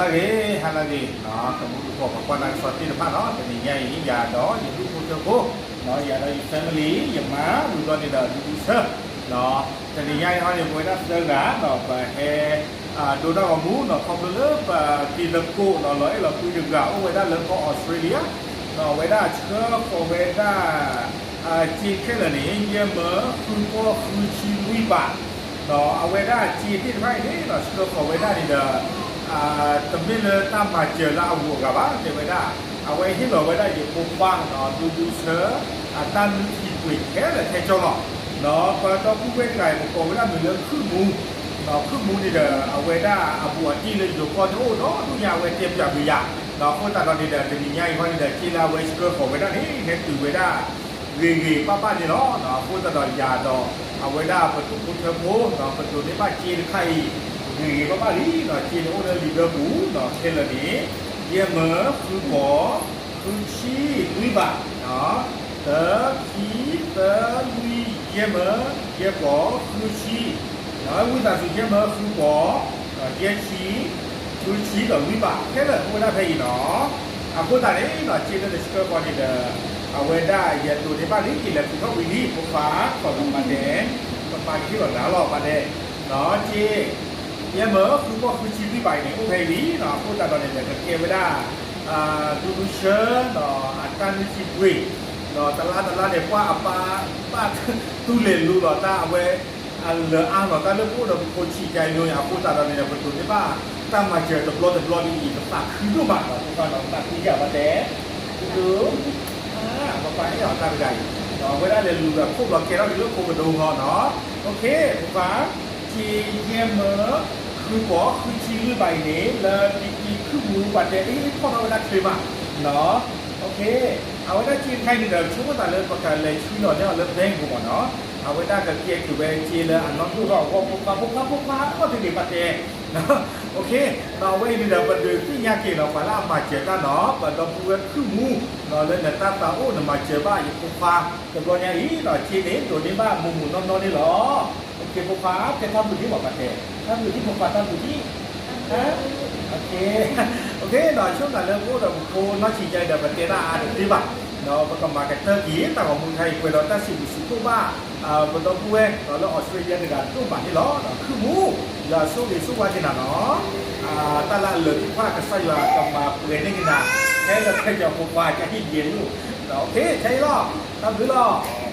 ဟါလၢအဂ့ၤ, ဟါလၢအဂ့ၤ, တမူတကိးပှၤကွၢ်နၢ်ကစီၣ်သ့ၣ်တဖၣ်နီၤ, တနံၤညါအံၤ ယၤဒီးယဒူၣ်ဖိထၢဖိ, ယၤဒီးယ family, ယမါ ဝံၤဘျီန့ၣ်ဒီးဒူဒူဆၢ, တနံၤညါအံၤဟီန့ၣ် ပဝဲဒၣ်သၢဂၤဒီးပဟဲ ဒိတၢ်ဂီၤမူနီၤ, ခီဖျိလၢပတံၤသကိးနီၤ လီၤအဲၣ်လီၤကွံတဂၤ အိၣ်ဝဲဒၣ်လၢကီၢ်အီစထြ့လယါ, ဒီးအဝဲဒၣ်ဆှၢဃီၤဝဲဒၣ် စ့ခဲလၢာ်န့ၣ် ယဲၢ်မၢဃုပီၢ်ဃုဆံလွံၢ်ဘး, ဒီးအဝဲဒၣ်စ့သ့ၣ်တဖၣ်အံၤန့ၣ်ဒီး ဆှၢဃီၤဝဲဒၣ်န့ၣ်ဒီး တမ့ၢ်လၢတၢ်မၤစၢၤလၢအဂုၤအဂၤဘၣ် တဲဝဲဒၣ်, အဝဲဟ့ၣ်လီၤဝဲဒၣ်ယဖိခွါနီၤ ဒူဒူဆၢ အတၢ်နုၢ်ထံပှ့ၤခဲလၢာ်ခဲဆ့လီၤ. ဒီးပဒီပုၢ်ဝဲၢ်တဂၤအံၤ ပကိးဝဲဒၣ်မ့ၢ်လၢခုၣ်မူ, ဒီးခုၣ်မူန့ၣ်ဒီး အဝဲဒၣ်အဘူးအတံၢ်လၢယိၤကီၢ်န့ၣ်အိၣ်ဒီဒူၣ်ညါ အဝဲတဲပၠးကွံာ်ယၤ, ဒီးအဃိသတးဒီးန့ၣ်ဒီး တနံၤညါအံၤခီန့ၣ်ဒီး စ့လၢအဝဲဆှၢဃီၤဝဲဒၣ်န့ၣ် ဟဲတုၤဝဲဒၣ် ဂ့ၤဂ့ၤဘၣ်ဘၣ်န့ၣ်လီၤ. အဃိသတးဒီးယၤဒီး အဝဲဒၣ်ပဒူၣ်ဖိထၢဖိဒီး ပဒိးန့ၢ်ဘၣ်စ့တခါအံၤ ဂ့ၤဂ့ၤဘၣ်ဘၣ်လံနီၤ, စ့န့ၣ်အိၣ်လၢလံာ်ဒၢပူၤနီၤ, ခဲလၢာ်န့ၣ် ယဲၢ်မၢဃုပီၢ်ဃုဆံလွံၢ်ဘး, တၢ ခံ သၢ လွံၢ် ယဲၢ်မၢ ယဲၢ်ပီၢ် ဃုဆံ, ဝံသးစူၤ ယဲၢ်မၢဃုပီၢ် ယဲၢ်ဆံ ဃုဆံဒီးလွံၢ်ဘး ခဲလၢာ်အိၣ်ဝဲဒၣ်ဖဲအံၤနီၤ. အဃိသတးန့ၣ်နီၤ စ့လၢနဆှၢဃီၤန့ၣ်ဒီး အဝဲဒၣ်ယဒိးန့ၢ်ဘၣ်လံ ယလဲၤထုးထီၣ်ဝံၤလံ ဖိခွါ ခီၣ်လီၤပာ်ဒဲး, ပပာ်ကဟ့ၣ်လီၤနၤလီၤပာ်ဒဲး, စ့ ယဲၢ်မၢဃုပီၢ်ဃုဆံလွံၢ်ဘးအံၤန့ၣ် အိၣ်ဖဲအံၤလံနီၤ. အဃိသတးဒီးန့ၣ်ဒီး ကကဲဝဲဒၣ် ဒူဒူဆၢ အတၢ်နုၢ်ထံပှ့ၤ ဒီးတလါတလါန့ၣ် ပှၢ်အပၢ် ပၢ်တူၢ်လဲၤလူလီၤတၢ်အဝဲ အလၢအါလီၤတၢ်လၢပအိၣ်ဒီးပဖိဆံးကါယိယၤ အဃိသတးဒီးန့ၣ်ဒီး ပဒိးန့ၢ်ဘၣ်တၢ်မၤစၢၤတဘျီတဘျီဒ်အံၤ ပသးခုဒိၣ်မးနီၤ ဖိခွါနီၤ ပသးခုယၤဘၣ်တဲ, ဒူဒူ ပပၢ်အဲၣ်အီၤတၢ်တဂၤအံၤ ဒီးအဝဲဒၣ်လဲၤလူၤဒီးခိၣ်ဘျီကဲထီၣ်က့ၤလၢခိပဒိဟီနီၤ. ဖိခွါ စ့ယဲၢ်မၢ ဃုပီၢ်ဃုဆံလွံၢ်ဘးအံၤန့ၣ် လၢပံၤတံၤခုၣ်မူပှၤတဲ အ့ ဖီၣ်ထီၣ်ဝဲဒၣ်ချ့မးနီၤ. အဝဲဒၣ်စ့တခါအံၤန့ၣ်ဒီး ဆိကမိၣ်သးလၢပကလဲၤဆှၢလီၤန့ၢ်အီၤလၢ bank ပူၤမးနီၤ. အဝဲဒၣ်ကကဲက့ၤဝဲစ့လၢအနီၢ်ဒိၣ်ထီၣ်အဂီၢ် ဖိခွါ ဖိခွါ ဖိခွါ အီၣ်တ့ၢ်န့ၣ်ပှၤတဲ ဒီးအဝဲအံၤန့ၣ်ဒီး ပဒုးသ့ၣ်ညါက့ၤနီၤ ပှၤလၢအမၤစၢၤတၢ်နီၤ ပဒီပုၢ်ဝဲၢ်ခုၣ်မူ လၢနတၢ်သးအိၣ်နမၤစၢၤဘၣ်ယဖိခွါ တဘျီညါအံၤနီၤ စ့န့ၣ် ဒိးန့ၢ်ဘၣ်မုာ်မုာ်နီၢ်နီၢ်န့ၣ်လီၤ. ဖိခွါ တဲတၢ်ဘျုးဒ်ပှၤပှၤတဲ တၢ်ဘျုးဒ်ဖိခွါ တၢ်ဘျုးဒ် ဒီးဆိကမိၣ်သးလၢပအိၣ်ဒီးပဖိနီၢ်ဆံးကါအံၤဒီး ပတဲတၢ်အါတသ့ဘၣ်, ဒီးပကမၤကတၢၢ်က့ၤ တၢ်ဂီၤမူခါအံၤ ပှဲၤဒီးတၢ်စံးဘျုးစံးဖှိၣ်ဘၣ် ပဒီပုၢ်ဝဲၢ် ဒီးလၢအီစထြ့လယါတဂၤဒိၣ်မးန့ၣ်လီၤ. ဒီးခုၣ်မူ ယွၤဆိၣ်ဂ့ၤဆိၣ်ဝါက့ၤနၤနီၤ, တၢ်လၢအလၢာ်သ့ၣ်တဖၣ် ကစၢ်ယွၤကမၤပှဲၤန့ၢ်က့ၤနၤ ဖဲလၢဖဲကၠီၤဖိခွါ ကဟ့ၣ်ယဲၤလိၣ်, ဒီးခဲအံၤလီၤ, တၢ်ဘျုးလီၤ.